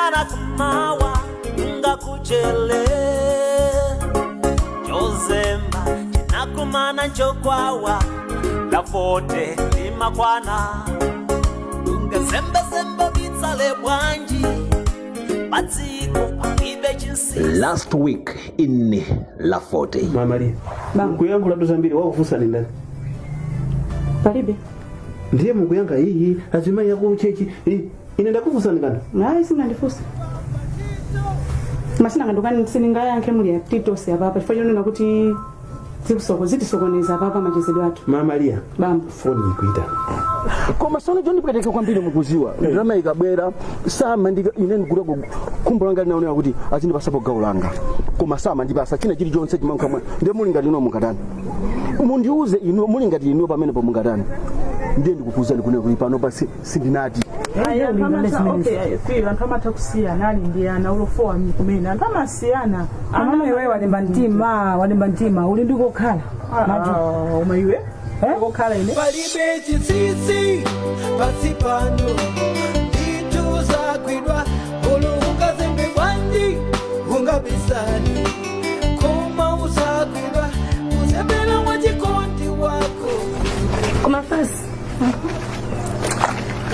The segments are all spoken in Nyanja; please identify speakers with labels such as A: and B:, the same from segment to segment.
A: Kusiyana kumawa ngakuchele chozemba chinakumana nchokwawa la 40 limakwana ungazembezembe bitsale bwanji padziko palibe chinsinsi.
B: Last week in La 40.
C: Mamaria, kuyankhula zambiri, wakufunsani ndani?
D: Palibe.
C: Ndiye mukuyankha iyi azimayi aku church ine ndakufunsani kanthu?
D: Hayi, sinandifunsa masina ndukani, siningayankhe muli atitose apapa chifukwa chonena kuti zikusoko zitisokoneza apapa machezedwe athu.
C: Mamaria.
D: Bambo.
C: Foni ikuita.
E: Koma sono chondipweteka kwambiri, mukuziwa, ndalama ikabwera sama ndi ine ndikuta khumbo langa linaonera kuti azindipasapo gawo langa, koma sama ndipasa china chilichonse chimankhamwe. Ndiye muli ngati ino mungatani? Mundiuze inu, muli ngati inu pamenepo mungatani? Ndiye ndikukuuzani kunena kuti pano pa sindinati.
F: Ayi, anthu amatha, okay, feel anthu amatha kusiyana, ali ndi ana ulofowa kumene anthu amasiyana.
G: Amama, iweyo walimba mtima, walimba mtima, uli ndi kokhala.
F: Uma iwe kokhala ine.
H: Palibe chinsinsi pasi pano, ndithu zakwidwa ulu ungazembe bwanji ungabisani, koma uzakwidwa kuzembera wachikondi wako.
I: Koma fasi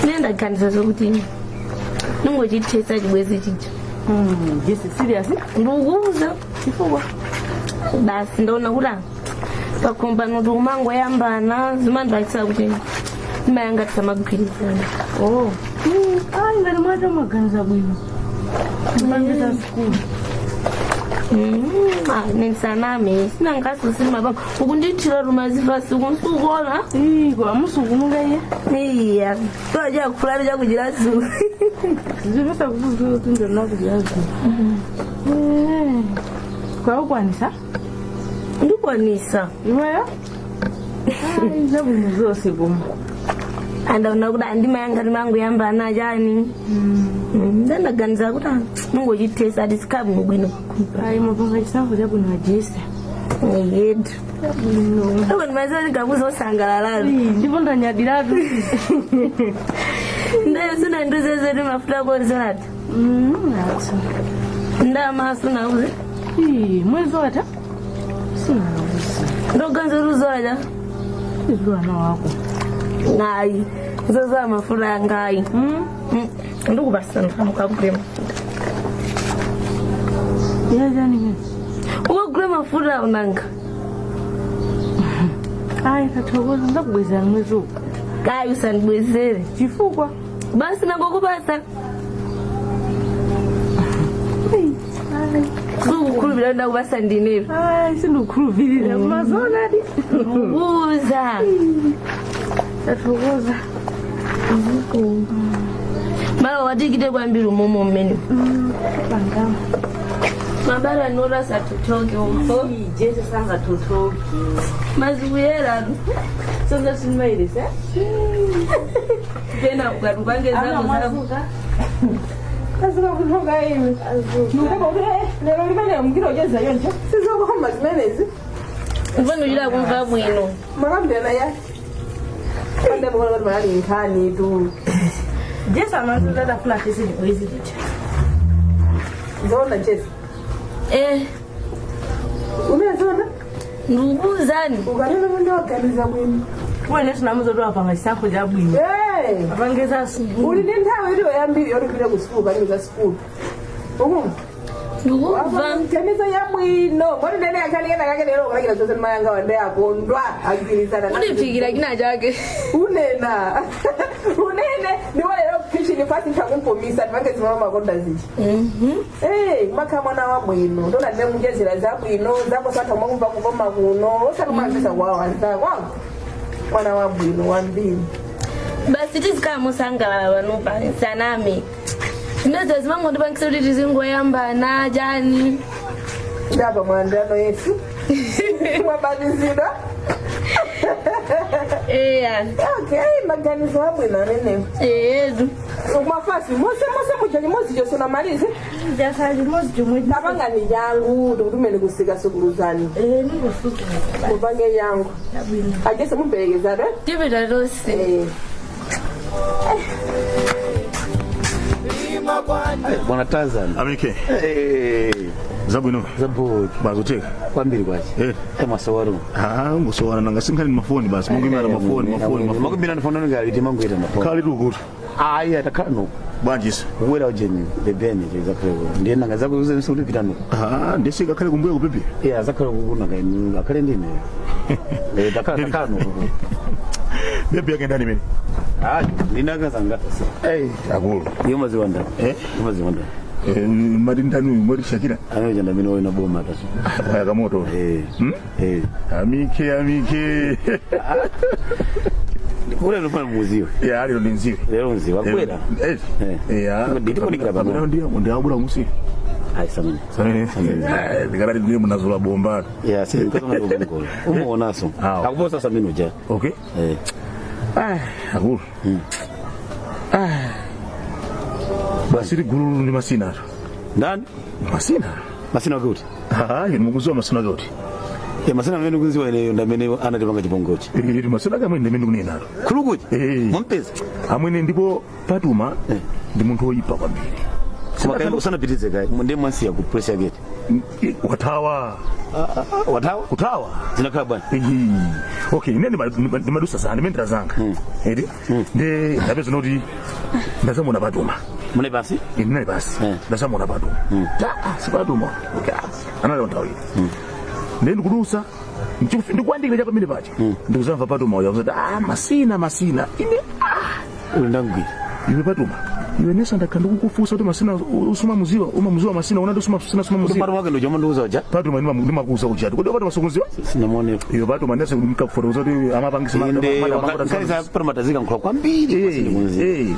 I: ine ndaganiza zokuti ningochithesa chibwezi chija.
F: Yes, serious?
I: Ndikukuuza.
F: Chifukwa?
I: Basi, ndaona kuti pakombano kuti kumangoyambana zimandipangisa kuti imayanga tisamagwirizana.
F: Oh, ayi, ngati mwati maganiza bwino kupangisa sukulu.
I: Nisaname, sinangaso simapanga ukundithira rumazifasi kunsukona.
F: Ii, koma musukunuka iye.
I: Iya, tochakhulatu chakuchira zulu.
F: Zivesa kuti ndinakudyazo kwaukwanisa.
I: Ndikwanisa.
F: Iweyo, ayi, zabwino zonse koma.
I: Andaona kuti andimayanga timangoyambana chani, ndandaganiza kuti ningochithesa atisikhabe bwino.
F: Ayi, mapanga chisankho chabwino, ajesa.
I: Yedu.
F: Chabwino.
I: Ako ndimaziwa ndikakuzosangalalalo.
F: Ndipo ndanyadiratu.
I: Ndayo sinanduzezeti mafuta kozati.
F: Athu.
I: Ndamaso nauze.
F: Mwezi wata sinauze.
I: Ndoganza kuti uzola.
F: Izuwa wako.
I: Ngayi zozola mafuta ngayi ndikupasana ukagule mafuta.
F: Yachani?
I: Ukagule mafuta unanga.
F: Ayi, tathokoza, ndakubwezera mwezi uku.
I: Kayi, usandibwezere.
F: Chifukwa?
I: Basi, nangokupasa, sikukhulupirira ndakupasa ndinepo.
F: Ayi, sindikukhulupirira mazonadi.
I: Uza.
F: Tathokoza.
I: Malo watikite kwambiri umomo mmene.
F: Pangama.
I: Mabara nora satutoke uko.
F: Jese sangatotoki.
I: Mazikuyera.
F: Sonza sinimairese.
I: Pena ukatupange zako zako.
D: Azuka kutoka iwe. Nukuba kuti lero limene mngiro cheza yonje.
J: Sizokoma zimenezi.
I: Mfano kumva bwino.
J: Makambirana yake pande muona kuti manali nkhani tu.
F: Jese amazuza adafuna tese chibwezi chicha.
J: Zoona, Jesi?
I: Eh.
J: Umezona?
I: Ndikukuuzani.
J: Ukanena mundu waganiza bwino.
F: Wene sinamuza wapanga chisankho chabwino.
J: Eh.
F: Apangeza sukulu.
J: Uli ndi nthawi iliyo yambiri yolipira ku sukulu, palibe za sukulu ukumva.
I: Ndikumva.
J: Temizo yabwino moti ndene yakhanikena kake lero kulakira zonse mayanga wande akondwa agwirizana.
I: Uliphikira kina chake.
J: Unena unene ndiwo lero kitchen fasi ntakumpomisa tipange zimwe makonda zichi. Eh, makha mwana wabwino ndona ndine mujezera zabwino zako satha mwakumva kukoma kuno osati kumamvesa kwawo anzako wangu mwana wabwino wambiri.
I: Basi, tizikhala musangalala panopa, saname zinazo zimangondipangisa kuti tizingoyambana chani.
J: Ndapa mwandano yetu mwabatizidwa.
I: Eya.
J: Okay, maganizo abwino amenewo.
I: Eyetu.
J: Mafasi mose mose muja chimodzi chose unamalize.
F: Jakhala chimodzi chomwe.
J: Tapangani changu tikutumeni kusika sukuluzani.
F: Eh, ningosukulu.
J: Mupange changu.
F: Chabwino.
J: Ajese mumperekezatu, eh?
I: Tipita tonse.
J: Eh.
H: Lima. Limakwana.
K: Bwana Tarzan.
L: Amike.
K: Hey.
L: Zabwino.
K: Zabwino.
L: Bazocheka.
K: Kwambiri kwachi.
L: Eh.
K: Emasowaru.
L: Ah, ngosowana nanga sinkhani mafoni basi. Mungimira mafoni, mafoni, mafoni.
K: Makumbira ndifona ngali timangoita mafoni.
L: Khali tukuti.
K: Ayi atakhala no.
L: Bwanjisa.
K: Kuwera ujeni bebeni zakhale ko. Ndiye nanga zako uze msuli no.
L: Ah, ndesika khale kumbuya kupepe.
K: Yeah, zakhale kukuna kainu akhale ndine. Eh, takhala takhala no.
L: Bebe yake ndani mene.
K: Ah, ndinakazanga.
L: Eh, akulu.
K: Iyo maziwanda.
L: Eh,
K: iyo maziwanda.
L: Eh, mari ndani mari Shakira.
K: Anoja ndamene woina boma taso.
L: Haya kamoto.
K: Eh.
L: Hmm?
K: Eh.
L: Amike, amike.
K: Ule nufana muziwe.
L: Ya, lero ndinziwe.
K: Lero nziwe akwera.
L: Eh. Eh.
K: Nditikunikira pano.
L: Ndiyo, ndiyo musi.
K: Hayi samene.
L: Samene. Eh, ndikarati ndiye munazola bomba.
K: Ya, si nkazona bongo. Umuonaso. Akuposa samene uja.
L: Okay.
K: Eh.
L: Ah, akulu. Ah. Basi ligululu ndi masina.
K: Ndani?
L: Masina.
K: Masina kuti?
L: Ah, inu mukuziwa masina kuti.
K: Ya masina amene kuziwa ineyo ndamene anatipanga chipongochi.
L: Eh, masina kamwe ndamene kunena.
K: Khulukuchi?
L: Eh.
K: Mumpeza.
L: Amwene ndipo Patuma ndi munthu woyipa kwambiri.
K: Koma kai usanapitize kai ndiye mwansiya ku pressure gate.
L: Wathawa.
K: Wathawa?
L: Kuthawa.
K: Zinakhala bwana.
L: Ehi. Okay, ine ndimadusa sana ndimendera zanga. Edi. Ndi ndapeza noti ndazamona Patuma.
K: Mune basi?
L: Ine basi. Ndazamona Patuma. Ta, si Patuma. Okay. Analo nthawi. Ndi ndikudusa ndikuandikira cha pamene paja. Ndikuzamva Patuma uya kuti ah masina masina. Ine ah
K: Uli ndangwira.
L: Iwe Patuma. Iwe nesa ndakhala ndikukufunsa kuti masina usuma muziwa uma muziwa masina unati usuma sina suma muziwa.
K: Patuma wake ndo ndiuza uja.
L: Patuma ndimakuuza uja. Kodi Patuma sukuziwa?
K: Sinamuone.
L: Iwe Patuma nesa ndikakufotokoza kuti amapangisa
K: Inde wakaiza Patuma tazika nkhola kwambiri.
L: Eh,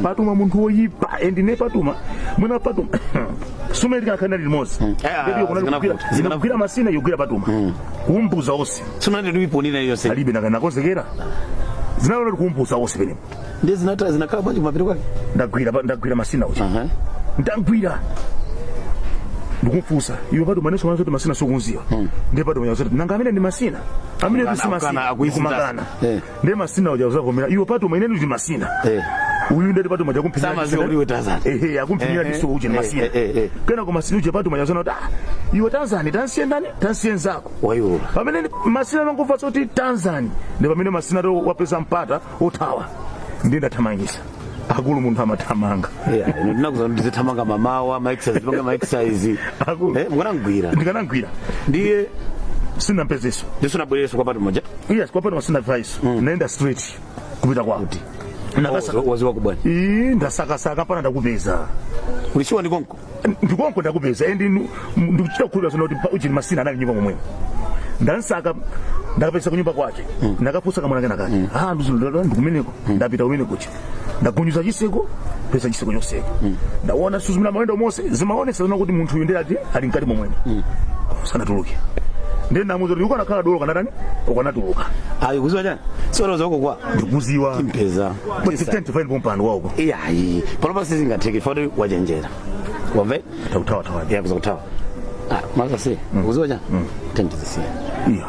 L: Patuma munthu woyipa and ne Patuma mwina Patuma sumeri kana kana limodzi. Zinakugwira masina yogwira Patuma. Kumbuza onse.
K: Sunati ndiwiponina yonse.
L: Alibe nakonzekera. Zinaona kumbuza onse penepo.
K: Ndiye zinata zinakhala bwanji kumapiri kwake.
L: Ndagwira masina uja. Ndagwira. Ndikumfusa. Iwe Patuma neso wanzo kuti masina sukunziwa. Ndiye Patuma yazoti nanga amene ndi masina. Amene ndi si masina. Kumakana. Ndiye masina uja uzavomera. Iwe Patuma ine ndi masina. Uyu ndiye Patuma jakumphimira.
K: Sama ziwa uliwe Tanzania.
L: Ehe, akumphimira diso uje masina. Kena kwa masina uje Patuma yazona kuti ah iwe Tanzania tansiye ndani? Tansiye nzako.
K: Wayula.
L: Pamene masina mangofa kuti Tanzania ndi pamene masina to wapeza mpata othawa. Ndiye ndathamangisa. Akulu munthu amathamanga.
K: Yeah, ino ndinakuza ndizithamanga mamawa, ma exercise, panga ma exercise.
L: Akulu.
K: Eh, mukanangwira.
L: Ndikanangwira.
K: Ndiye
L: sinampezesa.
K: Ndiye unabwerereso kwa Patuma ja?
L: Yes, kwa Patuma sinapaiso. Naenda straight kupita kwawo.
K: Waziwa kubwana.
L: Ii, ndasakasaka pana ndakupeza.
K: Ulishiwa ndikonko?
L: Ndikonko ndakupeza. And ndikuchita kukhulupirira zona kuti uchini masina anali nyumba momwemo. Ndansaka ndakapeza kunyumba kwake. Ndakapusa kamwana kena kake. Ah, ndizulula ndikumeneko. Ndapita kumeneko kucha. Ndagunyuza chiseko, pesa chiseko choseko. Ndaona suzumira mawendo mose, zimaonesa zona kuti munthu uyu ndiye ati ali mkati momwemo. Sanatuluke. Ndiye ndamuza kuti ukanakhala dolo kanatani? Ukanatuluka.
K: Ayi kuziwa chani? Siwaloza wako kwa.
L: Ndikuziwa.
K: Timpeza.
L: But 10 pompano wako.
K: Iyayi, panopa sizingatheke foti wajenjera. Wamve?
L: Takuthawa thawa.
K: Yeah, kuzakuthawa. Ah, maza si. Kuziwa chani? Tendizisiya.
L: Iyayi.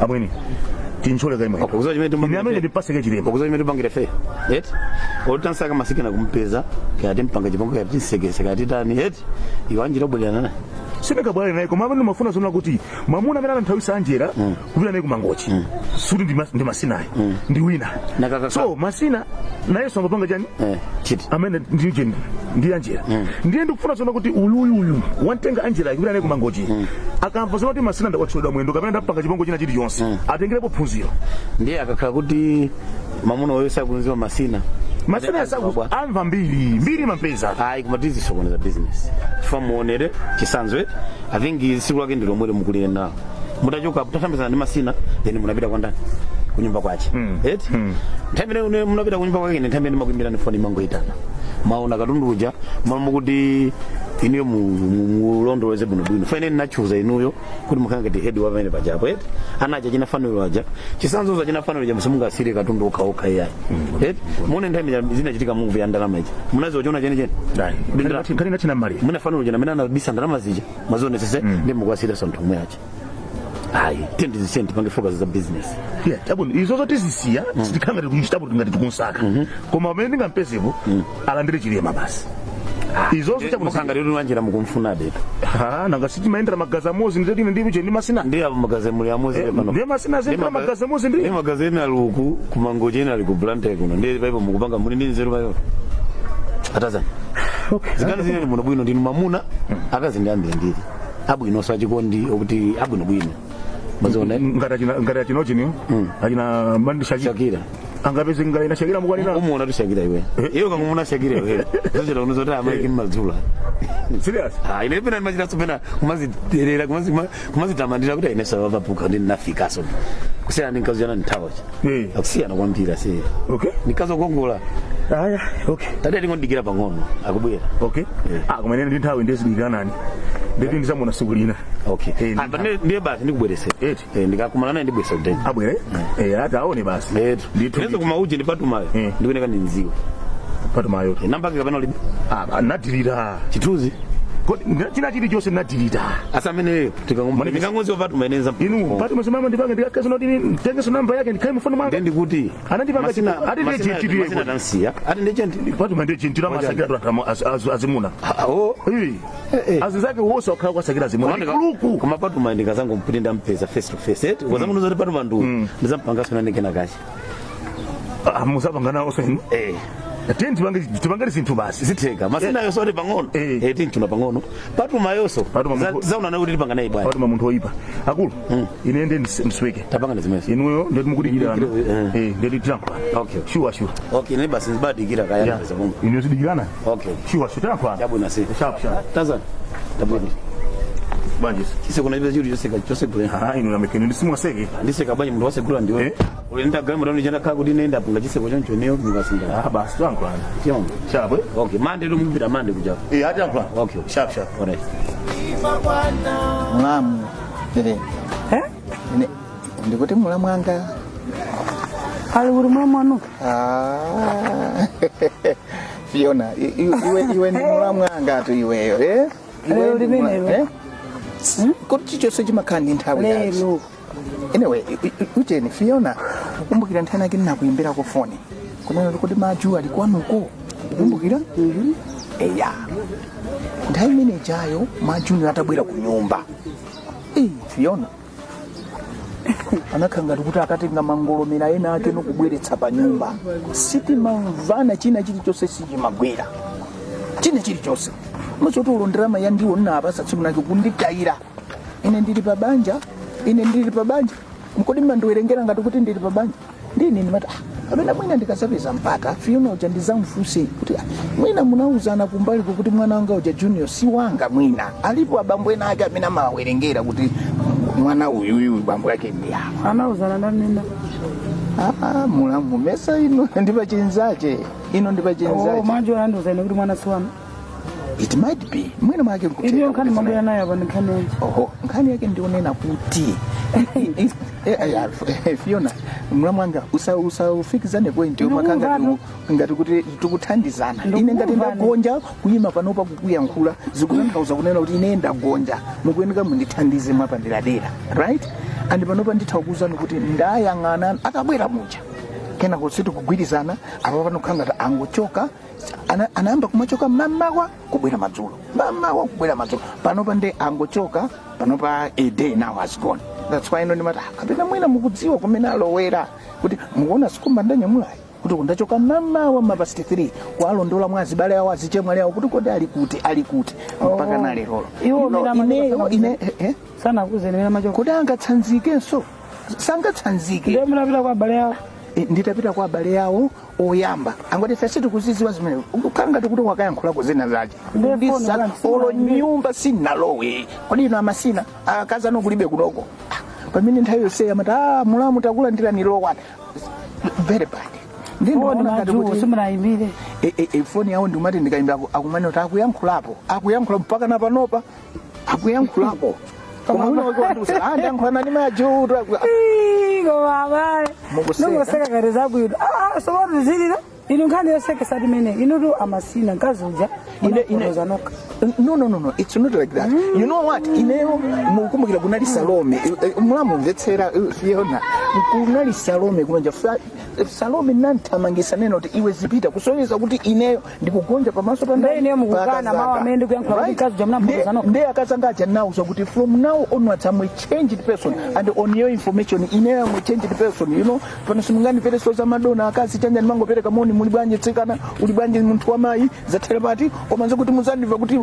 L: Amweni. Tinchole kaimwe.
K: Kuziwa chimene
L: Ine amene ndipase chilema.
K: Kuziwa chimene tupangire fe. Eti? Otansaka masikina kumpeza, kaya timpanga chipongo kaya tinsekese kaya titani eti? Iwe anjira obwerera naye.
L: Sindingabwere naye koma amene mafuna zona kuti mwamuna amene ananthawisa Angela kupita naye kumangochi. Suti ndi masinayo. Ndi wina. So masina nayenso amapanga chani?
K: Chiti.
L: Amene ndi cheni ndi Angela. Ndiye ndikufuna zona kuti uyuyuyu wantenga Angela kupita naye kumangochi. Akamva zona kuti masina ndakwatchulidwa mwendo kapena ndapanga chipongo china chilichonse. Atengerepo phunziro.
K: Ndiye akakhala kuti mamuna wayo sakunziwa masina.
L: Masina yasaku amva mbiri, mbiri mampeza.
K: Ayi koma tizisokoneza business. Chifukwa muonere chisanzwe. I think siku lake ndilo mwere mukulire nawo. Mutachoka mutatambizana ndi masina then munapita kwa ndani kunyumba kwache. Eti? Nthawi imene munapita kunyumba kwake ine nthawi imene ndimakuimbira ndi foni imangoitana. Maona katundu uja malo kuti inuyo mulondoloze bwinobwino. Fane ndinachuza inuyo kuti mukhale ngati head wa pamene pajapo eti. Anaja china faniro aja. Chisanzo china faniro ja musamungasire katundu okhaokha iyayi. Eti? Muone nthawi imene zinachitika muvi ya ndalama ija. Munazochiona chene chene.
L: Nkhani nachina mali.
K: Muna faniro jana amene anabisa ndalama zija. Mazionesese ndi mukwasira santhu omwe aja. Ayi, tendizisiye tipange focus za business.
L: Yeah, tabu izo zote zisiya sitikhala ngati kuchitabu ngati tikunsaka. Koma pamene ndingampezepo alandire chilema basi. Izonso chakuno
K: Mukanga lero wanjira mukumfunabe.
L: Ha, nanga sitimayendera magazi amozi nditini ndi ndi masina.
K: Ndi apo magazi muli amozi pano.
L: Ndiye masina zendera magazi amozi ndi.
K: Ndi magazi ena ali uku kumangoje ena ali ku Blantyre kuno. Ndiye paipo mukupanga muli ndi nzeru payo. Atazani.
L: Okay.
K: Zikani zine muno bwino ndinu mamuna akazi ndi ambiri ndiri. Abwino sachikondi okuti abwino bwino. Maziona
L: Ngati achina ngati achina chini. Achina mandi Shakira.
K: Shakira.
L: Angapeze ngati ina Shakira mukwanira.
K: Umuona tu Shakira iwe. Iwe kangumuna Shakira iwe. Zochera unozoti amaiki mmadzula.
L: Serious?
K: Ah, ine pena ndimachita pena kumaziterera kumazitamandira kuti ine savapapuka ndi ndinafikaso. Kusiyana ndi mkazi yana nthawachi. Akusiyana kwambiri asi.
L: Okay.
K: Ndikazokongola.
L: Aya, okay.
K: Tate tingodikira pang'ono akubwera.
L: Okay. Ah, koma ine ndi nthawi ndizidikira nani. Nditi ndizamuna siku lina.
K: Okay. Ah, pa ndiye basi ndikubweresera. Eh, ndikakumana naye ndibwesa kuteni.
L: Abwere? Eh, ati aone basi.
K: Etu. Ndithu. Kuma uji ndi patumayo. Ndikuoneka ndi mziwe.
L: Patumayo.
K: Namba yake kapena ulibe.
L: Ah, nadirira.
K: Chithunzi.
L: Kodi china chilichonse nadirira.
K: Asa amene tikangoziwa patuma inenza.
L: Inu patuma simama ndipange ndikakazo noti nditengeso namba yake ndikhale mufoni mwanga.
K: Ndiye ndikuti
L: Anandipanga ati ndiye chinthu
K: masina tansiya. Ati ndiye chinthu.
L: Patuma ndiye chinthu amasakira tu anthu azimuna.
K: Oh.
L: Eh. Azinzake wonse wakhala kwasakira azimuna.
K: Kuluku. Koma patuma ndikazango ndampeza face to face. Eti wazangu zoti patuma ndu. Ndizampanga sona ndikena kachi.
L: Ah, muzapanga nawo so inu.
K: Eh.
L: Tiye tipange tipange zinthu basi.
K: Zitheka. Masina yonso ati pang'ono. Eh, tinchuna pang'ono. Patuma yonso. Zauna nayo kuti tipanga naye bwana.
L: Patuma munthu woipa. Akulu. Ine ndiye ndisweke.
K: Tapanga ndi zimenezo.
L: Inuyo ndiye mukudikirana. Eh, ndiye tilankhulana.
K: Okay.
L: Sure, sure.
K: Okay, ne basi nzibadikira kaya
L: Yeah.
K: ndipeza kumva.
L: Inu zidikirana?
K: Okay.
L: Sure, sure tilankhulana.
K: Chabwino si.
L: Sharp, sharp.
K: Tazani. Tabwino.
L: Bwanji.
K: Chise kuna chipeza chiri choseka chosegula.
L: Ah, inu namekeni ndisimwaseke.
K: Ndiseka bwanji munthu wasegula ndiwe. Uli ndagala munthu chana kha kuti nenda punga chiseko choncho neyo mungasinda.
L: Ah, basi tilankhulana.
K: Chiongo.
L: Sharp.
K: Okay, mande lumupita mande kuja.
L: Eh, ati tilankhulana.
K: Okay.
L: Sharp, sharp.
K: All right.
M: Mulamu. Eh? Ine ndikuti mulamu anga.
G: Ali uri mulamu wanu?
M: Ah. Fiona, iwe ndi mulamu anga tu iweyo, eh? Iwe
G: Lero
M: ndi
G: limene
M: eh? Kuti chichonse chimakhala ndi nthawi yake.
G: Lero.
M: Anyway, ucheni Fiona, kukumbukira nthawi yake ndinakuyimbira ku foni. Kunena kuti maju ali kwanuko. Kukumbukira? Eya. Nthawi imene ijayo majuni atabwera ku nyumba. Eh, Fiona. Anakhala ngati kuti akatenga mangolomera ena ake nokubweretsa pa nyumba. Sitimamvana china chilichonse sichimagwera. China chilichonse. Machotolo ndalama ya ndiwo nnapasa tsiku nake kunditayira. Ine ndili pa banja, ine ndili pa banja. Mkodi mmandiwerengera ngati kuti ndili pa banja. Ndini ndimati ah, amene mwina ndikasapeza mpata Fiona uja ndizamfunse kuti ah, mwina munauzana kumbali kuti mwana wanga uja Junior si wanga mwina. Alipo abambo ena ake amene amawerengera kuti mwana uyu uyu bambo yake ndi awa.
G: Anauzana ndamina.
M: Ah, mulamu mesa ino ndi pachinzache. Ino ndi
G: Oh,
M: pachinzache.
G: manje anandiuza kuti mwana si wanu.
M: It might be. Mwina mwake
G: Iliyo
M: nkutheka.
G: nkhani mwabwera nayo apa ndi nkhani yanji.
M: Oho, nkhani yake ndionena kuti Fiona, mulamu wanga usafikizane point umakanga ngati kuti tikuthandizana. Ine ngati ndagonja kuyima panopa kukuyankhula zikutanthauza kunena kuti ine ndagonja mukuyeneka mundithandize mwapanderadera, right? And panopa nditha kukuwuzani kuti ndayang'ana atabwera muja kenako sitikugwirizana apa pano kukhala ngati angochoka anayamba kumachoka mamawa kubwera madzulo mamawa kubwera madzulo panopa ndi angochoka panopa a day now has gone. That's why ino ndimati ah, kapena mwina mukudziwa kumene alowera kuti mukuona sikumba ndanyamulayi kuti kundachoka mamawa ma past 3 kwalondola mwa azibale awo azichemwali awo kuti kodi ali kuti ali kuti mpaka na lerolo.
G: Iwo
M: Ino,
G: amene amachoka
M: ineyo
G: sana
M: ine
G: Sanakuze nimene amachoka.
M: Kodi angatsanzikenso? Sangatsanzike.
G: Ndiye munapita kwa abale awo.
M: Nditapita kwa abale awo oyamba angoti ife sitikuziziwa zimene ukhala ngati kuti wakayankhulako zina zace.
G: Ndiye foni bwana,
M: Olo nyumba sinalowe. Kodi ino amasina akazi ano kulibe kunoko. Ah, pamene nthawi yonseyi amati ah, mulamu takulandirani lowani. Very bad. Ndiye
G: Foni
M: ndimaona ngati
G: majuwo
M: kuti
G: simunayimbire.
M: Foni yawo ndimati ndikayimba akumane kuti akuyankhulapo akuyankhula mpaka na panopa akuyankhulapo. Koma wina wake wandiuza ah, ndiyankhulana ndi majuwo.
G: Ii, koma abale.
M: Mukuseka.
G: Nungoseka kare zabwino. Ah, sowatu zilira. Inu nkhani yoseka sati mene. Inutu amasina mkazi uja.
M: Ine
G: noka.
M: No, no, no, no. It's not like that. You know what? Ineyo mukumbukira kunali Salome. Mulamumvetsera Fiona. Kunali Salome kumanja. Salome nanthamangisa nena kuti iwe zipita, kusonyeza kuti ineyo ndikugonja pamaso pa
G: Ndiye ineyo mukukana mawu amene ndikuyankhula kuti mkazi uja munamphokoza nokha.
M: Ndiye akazanga aja nauza kuti from now onwards I'm a changed person, and on your information, ineyo I'm a changed person. Pano simungandimvereso za madona, akazi, chanja. Ndimangopereka moni, muli bwanji tsikana, uli bwanji munthu wa mayi, zathera pati. Koma nzokuti muzandimva kuti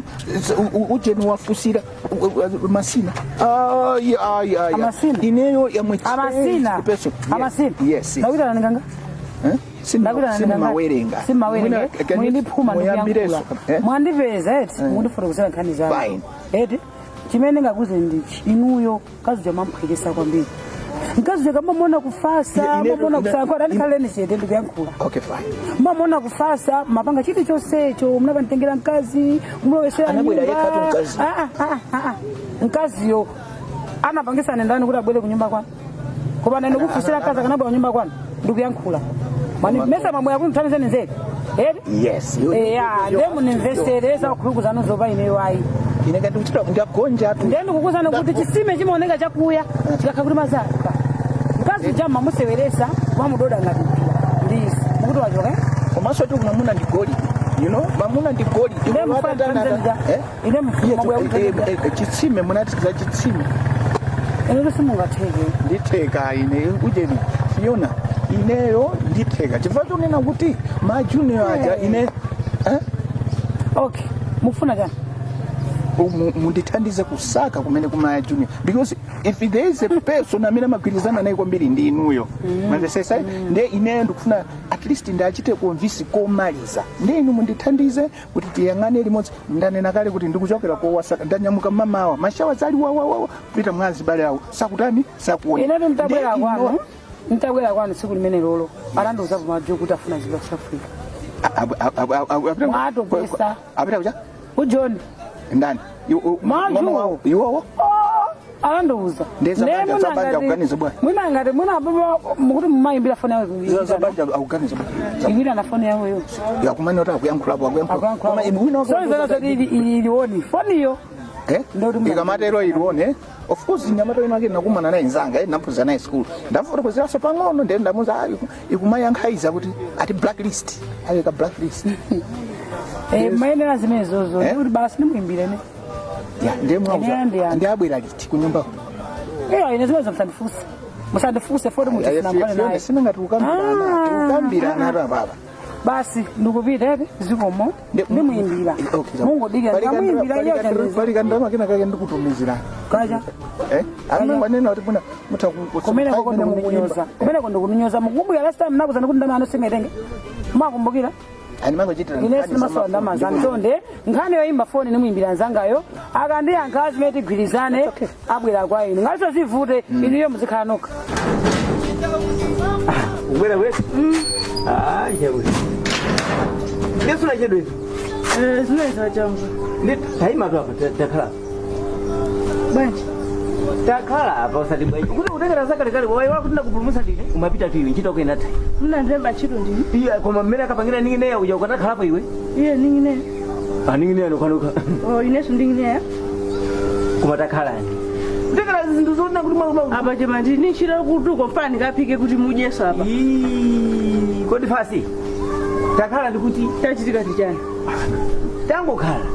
M: ujeni wafusira masina. Ayi, ayi, ayi.
G: Amasina.
M: Ineyo I'm a changed
G: Amasina.
M: person.
G: Amasina.
M: Yes.
G: Ndakuitana ndinganga?
M: Simawerenga.
G: Simawerenga. Mwindiphuma.
M: Muyambireso.
G: Ndikuyankhula mwandipeza eti, mundifotokozera nkhani zanu.
M: Fine.
G: Eti chimene ngakuze ndichi, inuyo mkazi uja mamphwekesa kwambiri. Mkazi uja kamamona kufasa, mamona kusayankhula. Andikhaleni chete, ndikuyankhula.
M: Okay, fine.
G: Mamona kufasa, mapanga chilichonsecho, munapanditengera mkazi, mulowesera
M: Anabwera
G: nyumba.
M: yekhatu mkazi.
G: Ah, ah, ah, ah. Mkaziyo anapangisa ndani kuti abwere kunyumba kwanu? Koma nene ndikufusira, mkazi akanabwera kunyumba kwanu? Ndikuyankhula. Mani mesa mamwe kuti mthandizeni nzedi eti?
M: Yes.
G: Eya, nde munimvesereza kukhulukuzano zopa ineyo ayi.
M: Ine ngati kuchita ndagonja tu.
G: Nde ndikukuzana kuti chisime chimaoneka chakuya chikakha kuti mazaka. Mkazi uja mamuseweresa, mamudoda ngati mpira ndizi mukuti wachoka, eh?
M: Komanso tu mwamuna ndi golide, mwamuna ndi golide.
G: Nde mufana ine mabwera kuti
M: Chitsime, munati za chitsime.
G: Ine simungatheke.
M: Nditheka ine, ujeni Fiona, ineyo nditheka chifukwa chonena kuti ma junior aja ine, eh?
G: Okay, mukufuna chani?
M: Mundithandize kusaka kumene kumaya junior, because if there is a person amene amagwirizana naye kwambiri ndi inuyo. Mwamvesesa? Nde ineyo ndikufuna at least ndachite convince komaliza, nde inu mundithandize kuti tiyang'ane limodzi. Ndanena kale kuti ndikuchokera kowasaka, ndanyamuka mamawa, mashawa zali wawawawa kupita mwazi bale awo sakutani, sakuona.
G: Inetu mtabwera kwanu, mtabwera kwanu tsiku limene lolo anandiuza kumadzulo kuti afuna zipita ku South Africa. Mwatopesa.
M: Apita kucha?
G: Ujoni.
M: Ndani?
G: Maju.
M: Mama wawo iwowo?
G: Anandiuza.
M: Ndeza zabanja akuganiza bwana.
G: Mwina ngati mwina baba mukuti mumayimbira foni yawo.
M: Zabanja akuganiza bwana.
G: Iwira na foni yawo yo.
M: Yakumene kuti akuyankhulapo, akuyankhula, koma inu wina
G: So izana zoti ilioni foniyo.
M: Eh? Ikamatero ilione. Of course nyamata ino ake nakumana naye nzanga, namphunzira naye school, ndafotokozeraso pang'ono, ndiye ndamuza ikumayankhaiza kuti ati blacklist, ayeka blacklist.
G: Eh, mayenera zimene zozo kuti basi ndimuyimbire ne.
M: Ya, ndiye mwauza.
G: Ine ndiyankha.
M: Ndiye abwera liti kunyumba?
G: Eh, ine zimene musandifunse, musandifunse foti mutifuna mbale naye.
M: Sinangati kukambirana, tikukambirana baba.
G: Basi ndikupita eti, zikomo, ndimuyimbira, mungodikira, ndikamuyimbira iyo chandezi.
M: Pali kandama kena kake ndikutumizira.
G: Kaja.
M: Eh, amene wanena kuti muna mutha
G: Kumene koko ndikuninyoza, kumene ko ndikuninyoza. Mukumbukira last time nakuzana kuti ndama ano singaitenge, mwakumbukira?
M: Animangochitira.
G: Ine simasowa ndamazana chonde. Nkhani yoyimba foni nimuyimbira nzangayo, akandiyankha zimene tigwirizane, abwera kwa inu. Ngatiso zivute, inuyo muzikhala nokha.
C: Ubwera wetu. Ah, chabwino. Ndesula chedwe.
F: Zimene changa.
C: Ndi taima tu apa, takhala.
F: Bwanji?
C: Takhala apa, usati bwanji. Kuti utengera zakalekale wayi wako ndinakupulumutsa ndine. Umapita tu iwe, ntchito yako inatha.
F: Mnandemba ntchito ndini?
C: Iya, koma mmene akapangira ningineya uja ukatakhalapo iwe.
F: Iye ningineya?
C: Ah, ningineya nokhanuka.
F: Oh, inenso ndingineya.
C: Koma takhalani. Utengera zinthu zoona kuti mwa
F: Apa chema ndini ntchito kutuko mfana ndikaphike kuti mudyeso apa.
C: Kodi fasi. Takhala ndikuti.
F: Chachitika ndi chani?
C: Tangokhala.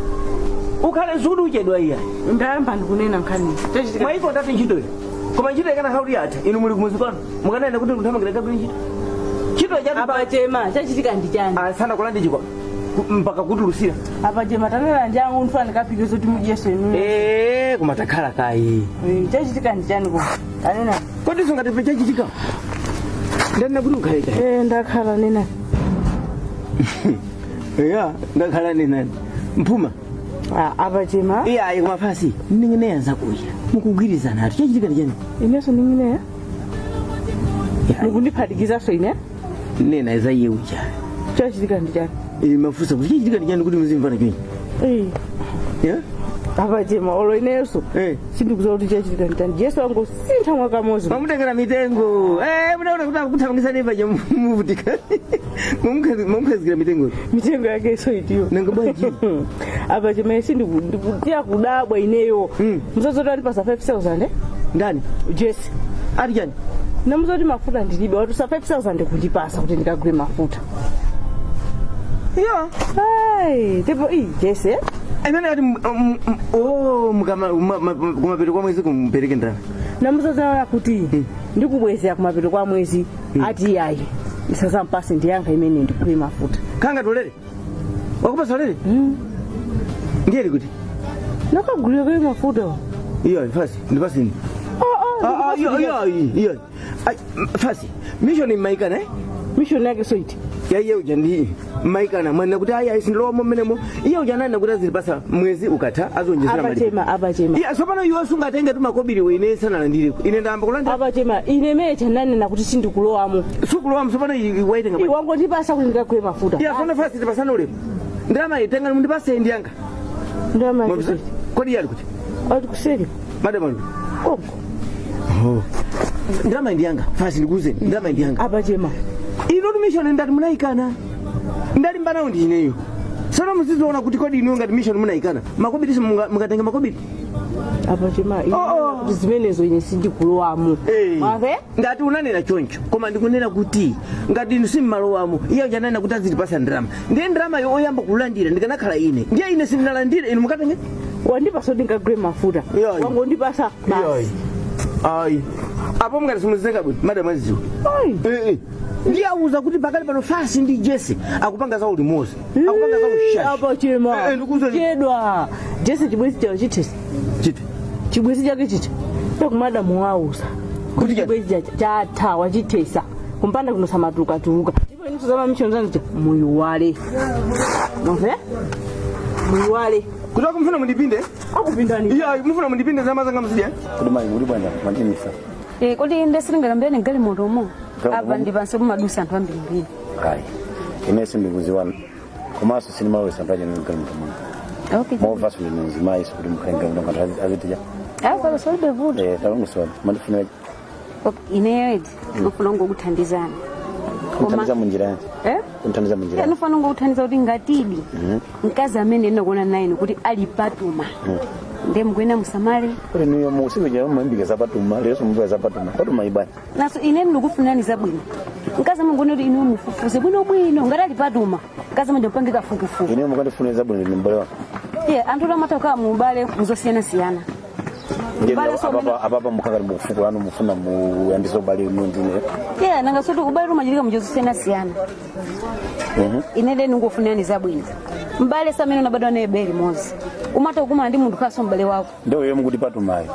C: Ukhale zudu uchedwa iya.
F: Ndayamba ndikunena nkhani. Chachitika.
C: Mwaiko ndati ntchitoyo. Koma ntchito ikanakhala kuti yatha, inu muli kumuzi kwanu. Mukanena kuti muthamangira kagwira ntchito. Ntchito chatu
F: Apa chema chachitika ndi chani?
C: Asana kulandi chikwa. Mpaka kutulusira.
F: Apa chema tanena njangu mfana ndikaphike zoti mudyeso inu.
C: Eh, koma takhala kayi.
F: Chachitika ndi chani koma? Anena.
C: Kodi sungati chachitika? Ndanena kuti ukhale kayi.
F: Eh, ndakhala, nena.
C: Ya, ndakhala nenani. Mphuma.
F: Apa chema.
C: Iya, ayi, koma fasi. Ningineya nzakuya. Mukugwirizana atu. Chachitika ndi chani?
F: Inenso ndingineya. Mukundiphatikizaso ine?
C: Nena za iye uja.
F: Chachitika ndi chani?
C: Eh, mafusa kuti chachitika ndi chani kuti muzimvana chonchi?
F: Eh.
C: Yeah?
F: Apa chema olo inenso.
C: Eh.
F: Sindikuziwa kuti chachitika ndi chani. Jesu angosintha mwakamozi.
C: Mamutengera mitengo. Eh, munaona kuti akuthamangisa nepa cha muvutika. Mumkhazikira mitengo.
F: Mitengo yake iso itiyo.
C: Nanga bwanji?
F: Apa chema sindikutiya kudabwa ineyo. Mzozo andipasa 5000, eh?
C: Ndani?
F: Jesi.
C: Ati chani?
N: Namuza kuti mafuta ndilibe, watusa 5000 kundipasa kuti ndikagule mafuta.
C: Iyo.
N: Ai, tipo iyi Jesse.
C: Imene ati oh mukama kumapeto kwa mwezi kumpereke ndalama.
N: Namuza zaona kuti ndikubwezera kumapeto kwa mwezi ati iyayi. Ndisazampase ndiyankha imene ndigule mafuta.
C: Kanga tolere. Wakupasa tolere? Ndiye kuti.
N: Nakagulira kale mafuta.
C: Iyo fasi ndipasini.
N: Ah
C: Ah, iyo iyo iyo. Ai fasi. Mission maikana eh?
N: Mission yake so iti.
C: Ya iye uja ndi maikana mwana kuti ayi ayi sindilowa mmenemo. Iye uja nani kuti azilipasa mwezi ukatha azonjezera mali.
N: Apachema apachema.
C: Iya sopano iwe sungatenge tumakobiri wene sanalandire. Ine ndayamba kulandira.
N: Apachema ine mecha nanena kuti sindikulowamo.
C: Sukulowamo sopano iwaitenga.
N: Iwangondipasa kuti ndikagule mafuta.
C: Iya sopano fasi tipasana ulemu. Ndalama itenga mundipase ndiyanga.
N: Ndalama
C: Mwabisa? Kodi yali kuti?
N: Ali kuseri.
C: Madam ali.
N: Konko.
C: Oh. Ndalama ndiyanga. Fasi ndikuze. Ndalama ndiyanga.
N: Apachema.
C: Ino mission ndati munaikana. Ndali mbanawo ndi ineyo. Sano muzizoona kuti kodi ino ngati mission munaikana. Makobiri mungatenga makobiri.
N: Apachema ine kuti zimenezo ine sindikulowamo. Mwamve?
C: Ngati unanena choncho koma ndikunena kuti ngati inu simmalowamo iye ujanena kuti azilipasa ndalama ndiye ndalama yo oyamba kulandira ndikanakhala ine ndiye ine sindinalandire inu mukatenge
N: Wandipasa kuti ndikagule mafuta. Wangondipasa basi.
C: Ayi. Apo mngati simuzitenga bwino madam aziziwa.
N: Ayi.
C: Ndiye auza kuti pakali pano fasi ndi Jesse akupanga zawo limodzi. Akupanga zawo shashi.
N: Apachema. Chedwa. Jesse chibwezi chawo chitesi.
C: Chiti.
N: Chibwezi chake chicha. Pekumadamu wauza. Kuti chibwezi chacha chatha wachitesa. Kumpanda kunosamatuluka tuluka. Ndipo inu tuzama mission zanu cha muyiwale. Mwamve? Muyiwale.
C: Kuti akumfuna mundipinde?
N: Akupindani.
C: Iya, mufuna mundipinde zama zanga mzidya.
K: Kuti mayi uli bwanja mandimisa.
O: Eh, kodi ndesiringalambirani galimoto umo
K: Galimoto
O: apa
K: umo?
O: ndi pansi kumadusa anthu ambirimbiri.
K: Ayi. Ine sindikuziwana. Komanso sindimalowesa mpaja galimoto muno.
O: Okay.
K: Mova sindine mzimayi sikuti mukhale galimoto ngati azitija.
O: Ayi palo solibe vuto.
K: Eh, talongosola. Mandifuna
O: Okay, ineyo edi ndifuna ngokuthandizana.
K: kuthandiza munjira yanji.
O: Eh?
K: Kuthandiza munjira. yanji.
O: Ndifuna ngokuthandiza kuti ngatidi
K: Mhm.
O: mkazi amene ndinakuona naye kuti ali patuma ndiye mukuena musamale
K: Kuti niyo musiku ja mambika zapatuma, lero somubwa zapatuma. Patuma ibani.
O: naso ine ndikufunani zabwino mkazi amene ngone kuti inuyo mufufuze bwinobwino ngati ali patuma mkazi amene ndipange kafukufuku
K: Ine mukandifuna zabwino ndi mbale wako.
O: iye anthu amatha kukhala mu ubale muzosiyanasiyana
K: Ndiye
O: Ubale so
K: apapa apapa mukhangati mukufukula anu mufuna muyambise ubale inu ndine.
O: iye nanga soti ubale umachitika muzosiyanasiyana
K: Mhm.
O: ine leni ngofunani zabwino mbale samene unabadwa naye bere limodzi umatha kukumana ndi munthu khaso mbale wako
K: Ndiye iye mukuti patumayo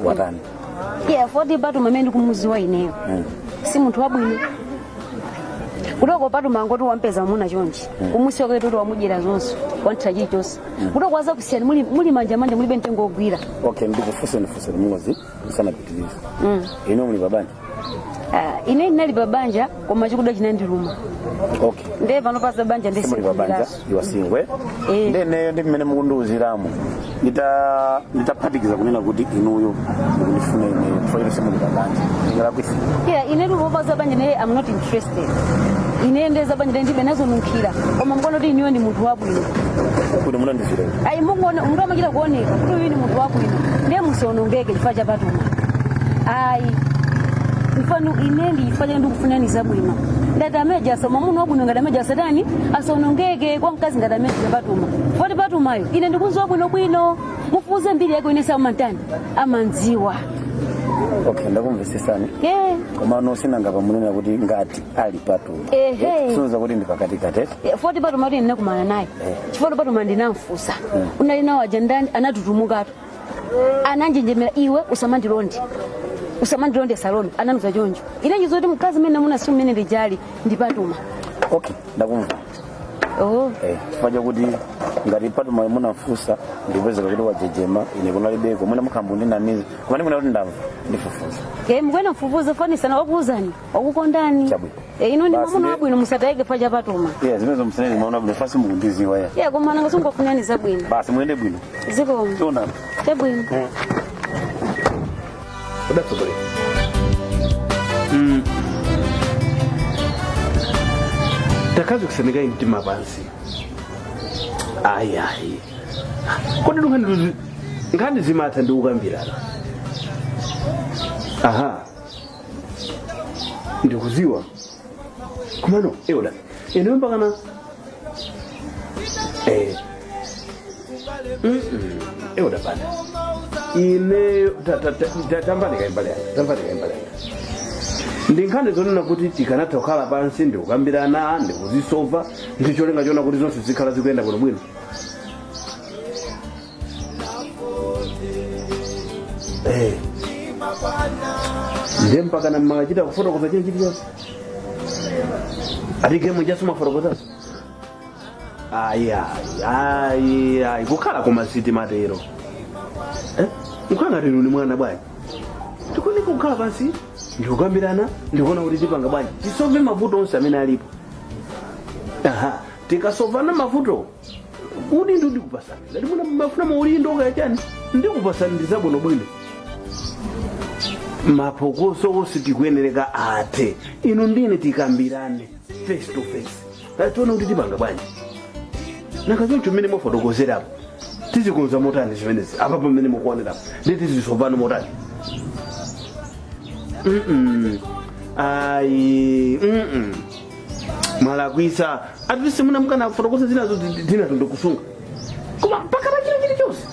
K: watani.
O: iye foti patuma amene ndikumuziwa ineyo si munthu wabwino kutoko patuma ngoti wampeza mwamuna chonchi kumusiya kuti wamudyera zonse wanthira chilichonse kutoko waza kusiyani muli, muli manjamanja mulibe mtengo wogwira
K: Okay, ndikufunse ndifunse limodzi musanapitirize. Inu muli pabanja.
O: Ah, ine ndinali pabanja koma chikuda chinandiluma
K: Okay.
O: ndiye pano pasa banja
K: Simuli pabanja iwa singwe. Ndiye neyo ndi mmene mukundiuziramo. Ndita nditaphatikiza kunena kuti inuyo mukundifuna ineyo chifukwa choti simuli pabanja. Ndingalakwisa.
O: Yeah, ine ndipopaza banja naye I'm not interested. Ine ndeza banja naye ndibe nazonunkhira. Koma mukuona kuti inuyo ndi munthu wabwino.
K: Kuti munandizira.
O: Ayi munguona munthu amachita kuoneka kuti uyu ndi munthu wabwino. Ndiye musionongeke chifukwa cha patuma. Ayi. Mfano ine ndi chifukwa chake ndikufunani zabwino. Ndati ameja asa mwamuna wabwino ngati ameja asatani asaonongeke kwa mkazi ngati ameja patuma. Foti patumayo ine ndikunziwa bwino bwino. Mufufuze mbiri yake ine samantani amandziwa.
K: Okay, ndakumvesesani.
O: Eh.
K: Koma nosinanga pamunena kuti ngati ali patuma.
O: Ehe.
K: Sunza kuti ndi pakati kati.
O: Foti patuma kuti ndinakumana naye. Chifukwa patuma ndinamfusa. Unali nawo aja ndani anatutumukatu. Ananjenjemera iwe usamandilonde. Usamandilonde salome ananuza choncho. Ine njizoti mkazi mmene namuna si mmene ndijali ndi patuma.
K: Okay, ndakumva.
O: Oh.
K: Eh, chifukwa chakuti ngati patuma munafusa ndikupezeka kuti wajejema ine kunalibeko mwina mukhambu ndinamiza koma ndikuna kuti ndamva ndifufuza.
O: Eh, mukwena mfufuze fanisana wakuuzani wakukondani.
K: Chabwino.
O: Eh, ino ndi
K: Basi
O: mwamuna
K: ndi-
O: wabwino musatayike chifukwa cha patuma.
K: Yeah, zimenezo msenezi maona bwino fasi mukundiziwa ya.
O: Yeah, koma nanga sungofunani zabwino.
K: Basi muyende bwino.
O: Zikomo.
K: Tionana.
O: Chabwino.
B: Udatsogolera.
P: Takazi kusemeka mtima pansi. Ayi ayi. Kodi nkhani zimatha ndi kukambirana. Aha. Ndikuziwa. Komano elder, ine mpakana elder Banda, ine tambanika imbali yanga, tambanika imbali yanga. Ndi nkhani zonena kuti tikanatha kukhala pansi ndikukambirana ndikuzisova, ndi cholinga chona kuti zonse zikhala zikuyenda bwinobwino. Ndiye mpakana mmachita kufotokoza china chilichonse, ati gemu ijaso mafotokozaso. Ayi, ayi, ayi, ayi, kukhala koma sitimatero. Nkhala ngati inu ni mwana bwanji? Tikuoneka kukhala pansi ndikukambirana, ndikuona kuti tipanga bwanji tisove mavuto onse amene alipo. Aha, tikasovana mavuto, udindo ndikupasani. Ngati muna mafuna maudindo kayachani, ndikupasani, ndi zabwinobwino. Mapokoso onse tikuyenereka athe. Inu ndine tikambirane face to face, tione kuti tipanga bwanji. Nanga choncho mmene mwafotokozerapo, tizikonza motani zimenezi apa pamene mukuonerapo, ndi tizisovano motani? Ayi, Mwalakwisa. At least muna mukana kufotokoza zinazo, zinazo ndikusunga, koma mpaka pa china chilichonse.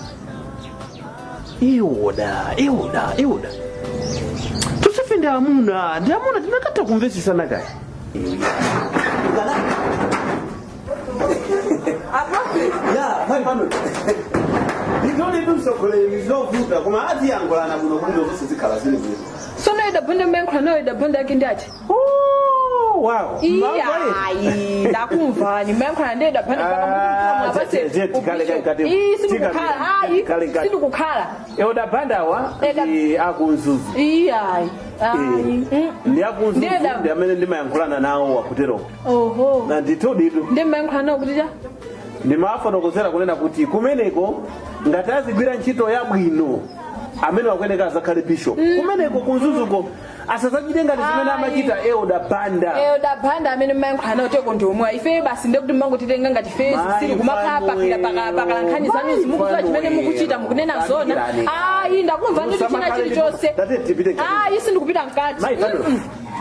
P: Iwoda, iwoda, iwoda, tonsefe ndi amuna, ndi amuna, tinakatha kumvetsesana kaya. Ya, mai pano. Nditole tu msogoleri, ndizovuta koma atiyankhulana bwino bwino, zonse zikhala zili bwino.
J: Sono Elder Banda mmayankhula nawo, Elder Banda ake ndi ati?
P: Oh, wow.
J: Iyayi, ndakumvani mmayankhula ndi Elder Banda mpaka
P: Ah,
J: mukuti
P: je, je, tikale kati.
J: Iyi sindikukhala, ayi,
P: Tikale kati.
J: sindikukhala.
P: Elder Bandawa ndi akumzuzu.
J: Iyayi, ayi.
P: Ndi akumzuzu.
J: Ndiye da-
P: Ndi amene ndimayankhulana nawo wakutero.
J: Oho.
P: Na ndithuditu.
J: Ndi mmayankhula nawo kuti cha?
P: Ndimafotokozera kunena kuti kumeneko ngati azigwira ntchito yabwino, amene wakuyeneka azakhale bishop kumeneko kumzuzuko, asazachite ngati zimene amachita Elder Banda.
J: Elder Banda amene mmayankhula nawo teko ndi omwe ife basi, ndiye kuti mmangotitenga ngati fe
P: Mai
J: sili kumakhala pakira pakala nkhani zanu, mukudziwa chimene mukuchita, mukunena zona.
P: Tambirani.
J: Ayi, ndakumva ndithu china
P: Musamakhale
J: chilichonse.
P: Tate, tipite mkati.
J: Ayi, sindikupita mkati.
P: Mai Fanuel.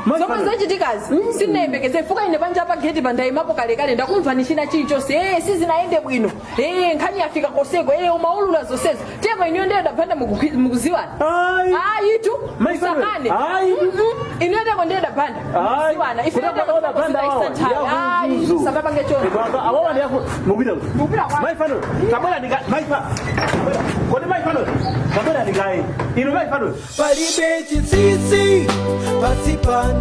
P: Mai
J: Zomwe
P: Fanuel.
J: zachitikazi sindinayembekeze, fuka ine panja pa geti pandayimapo kalekale, ndakumva china chilichonse. Sizinayende bwino, nkhani yafika koseko, umaulula zonsezo. Teko inuyo ndi Elder Banda mukuziwana? Ayi tu.
P: Mai Fanuel.
J: Musakane.
P: Ayi.
J: Inuyo teko ndi Elder Banda
P: Ayi.
J: mukuziwana? Ife
P: Kutoka Elder Banda wawa, ndi
J: ayi,
P: akumzuzu.
J: samapange choncho.
P: Awawa ndi aku mupita kuti?
J: Mupita kwa-
P: Mai Fanuel, tabwera ndika Mai Fa. Tabwera. Kodi Mai Fanuel, tabwera ndikaye. Inu Mai Fanuel.
H: Palibe chinsinsi pansi pano.